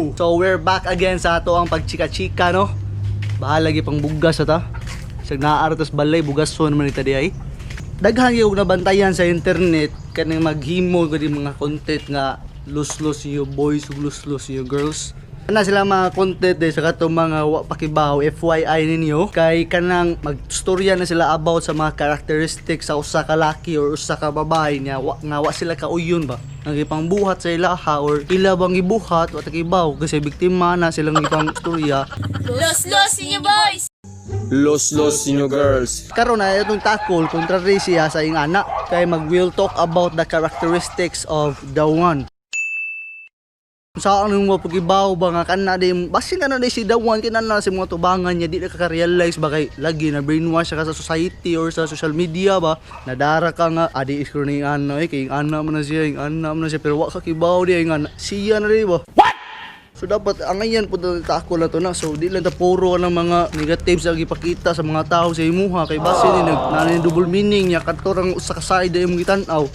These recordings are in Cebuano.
Yo! So we're back again sa ato ang pagchika-chika, no? Bahala pang bugas ta. Sa naa ra tas balay, bugason man ita di ay. Daghan gyud nabantayan sa internet kaning maghimo gud mga content nga luslos inyo boys ug luslos inyo girls. Ana sila mga content de sa katong mga wa pakibaw, FYI ninyo kay kanang magstorya na sila about sa mga characteristics sa usa ka laki or usa ka babae niya wa, nga wa sila kauyon ba ang ipangbuhat sa ilaha or ila bang gibuhat, wa ta kibaw kasi biktima na silang ipang storya. Los los inyo boys! Los los inyo girls. Karon ay atong tackle, contrary siya sa ingana kay mag will talk about the characteristics of the one. Sa ano mo pagibaw ba nga kana di basin na di si the one, kinana sa mga tubangan niya, di na ka-realize ba kay lagi na brainwash ka sa society or sa social media ba, nadara ka nga adi is ni ana eh, kay ana man na siya, ing ana man na siya, pero wa ka kibaw di ing ana siya na di ba. So dapat ang ngayon po tackle na to na. So di lang ta puro ng mga negative sa gipakita sa mga tao sa imuha kay base ni nag na double meaning niya kadto rang usa ka side imong gitan-aw.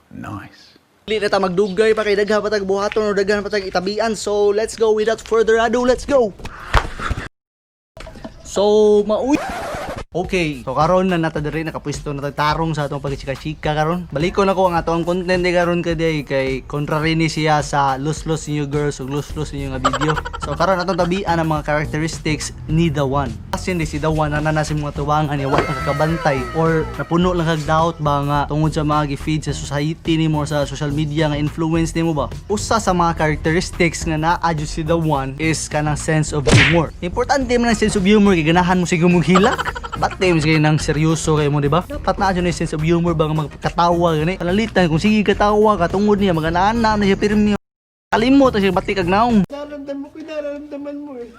Nice. Dili na ta magdugay pa kay daghan pa tag buhaton o daghan pa tag itabian. So let's go, without further ado, let's go. So mauy. Okay, so karon na nata diri, nakapwesto na ta tarong sa atong pagchika-chika karon. Balikon ako ang atong content ni karon kay kay contrary ni siya sa luslos ninyo girls ug luslos ninyo nga video. So karon atong tabian ang mga characteristics ni the one. Kasi hindi si the one ana na sa mga tuwangan niya wa nakakabantay or napuno lang kag doubt ba nga tungod sa mga gi-feed sa society nimo or sa social media nga influence nimo ba. Usa sa mga characteristics nga naa jud si the one is kanang sense of humor. Importante man ang sense of humor kay ganahan mo sige mong hilak. Ba't mo sige nang seryoso kayo mo, di ba? Dapat na dyan yung sense of humor ba nga magkatawa gani. Palalitan kung sige katawa ka tungod niya maganana na siya pirmi. Kalimot na siya bati kag naong. Nararamdaman ko yung nararamdaman mo eh.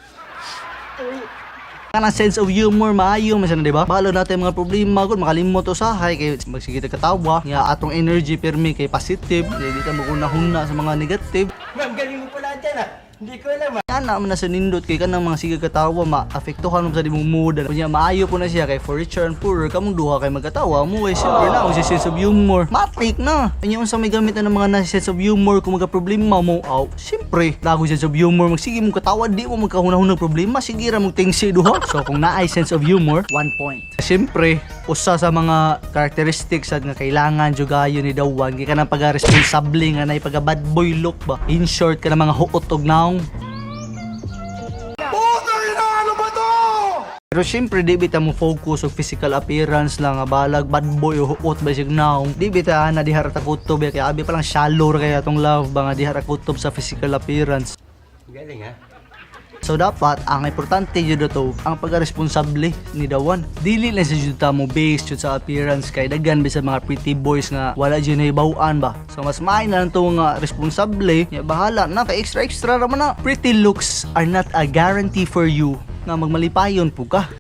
Kanang sense of humor maayo man siya na, di ba? Balo natin mga problema gud makalimot usahay kay magsige ta katawa nga atong energy pirmi kay positive, di ta maguna-huna sa mga negative. Ma'am, galing mo pala dyan ah. Hindi ko alam ah. Ana man na sa nindot kay kanang mga sige katawa maapektuhan mo sa imong mood. Kunya maayo po na siya kay for richer and poorer kamong duha kay magkatawa mo eh, siyempre na ang sense of humor. Matik na. Kanya unsa may gamit na ng mga na sense of humor kung magka problema mo, aw, siyempre, lago sense of humor magsige mo katawa, di mo magkahuna-huna problema, sige ra mong tingsi duha. So kung naay sense of humor, 1 point. Siyempre, usa sa mga characteristics sad nga kailangan jud ni the one kay kanang pagka-responsable nga nay pagka bad boy look ba. In short, kanang mga huot og naong. Pero syempre, di bita mo focus og physical appearance lang nga balag bad boy o huot ba siya naong. Di bita na diha ra ta kutob kay abi pa lang shallow ra kaya atong love ba nga diha ra kutob sa physical appearance. Galing ah. So dapat ang importante jud to ang pagka-responsable ni the one. Dili lang sa jud ta mo base jud sa appearance kay daghan sa mga pretty boys nga wala jud nahibaw-an ba. So mas maayo na lang to nga responsable, ya bahala na kay extra extra ra man na. Pretty looks are not a guarantee for you nga magmalipayon po ka.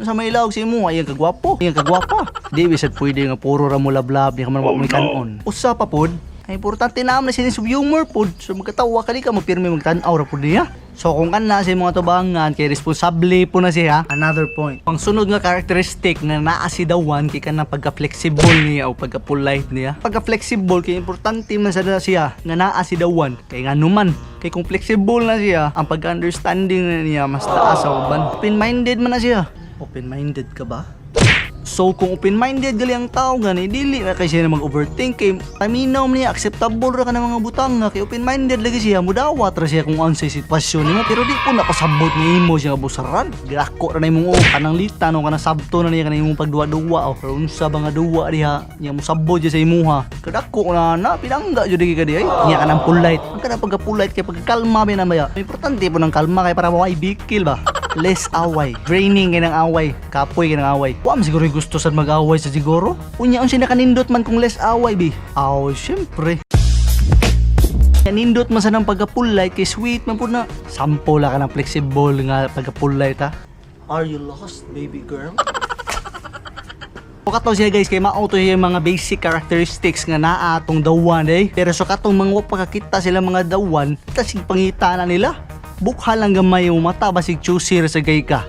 Sa may ilawag sa imo, ay kagwapo, ay kagwapa. Di bisad pwede nga puro ra mo lablab, di ka man wa mo kanon. Usa pa pod, ang importante na na sense of humor pod. So magkatawa ka, di ka magpirmi magtan-aw ra pod niya. So kung kana sa mga tubangan kay responsable po na siya, another point. Ang sunod nga characteristic nga naa si the one kay kanang pagka-flexible niya o pagka-polite niya. Pagka-flexible kay importante man sa siya nga naa si the one. Kay nga numan, kay kung flexible na siya, ang pagka-understanding na niya mas taas sa uban. Open-minded man na siya. Open-minded ka ba? So kung open-minded gali ang tao gani, dili na kay siya na mag-overthink kay paminaw man niya, acceptable ra ka ng mga butang nga kay open-minded lagi siya, mudawat ra siya kung unsay sitwasyon nimo, pero di po nakasabot ni imo siya nga busaran. Gilako ra na imong oh, kanang litan o kanang sabto na niya kanang imong pagduwa-duwa o pero unsa ba nga duwa diha niya mosabot siya sa imuha. Kadako na na pinangga jud ka di ay. Niya kanang polite. Ang kanang pagka-polite kay pagkalma ba na maya. Importante po ng kalma kay para maway bikil ba. Less away. Draining kay ng away. Kapoy kay ng away. Wa man siguro yung gusto sa mag-away sa siguro. Unya unsa nakanindot man kung less away bi. Aw, syempre. Nindot man sa nang pagka-polite kay sweet man pud na. Sample la ka ng flexible nga pagka-polite ha. Are you lost, baby girl? So kato siya guys, kay mao to siya yung mga basic characteristics nga naa atong the one eh. Pero so katong mga wa pa kakita sila mga the one, tasig pangita na nila. Bukha lang gamay yung mata basig choosy ra sa gay ka.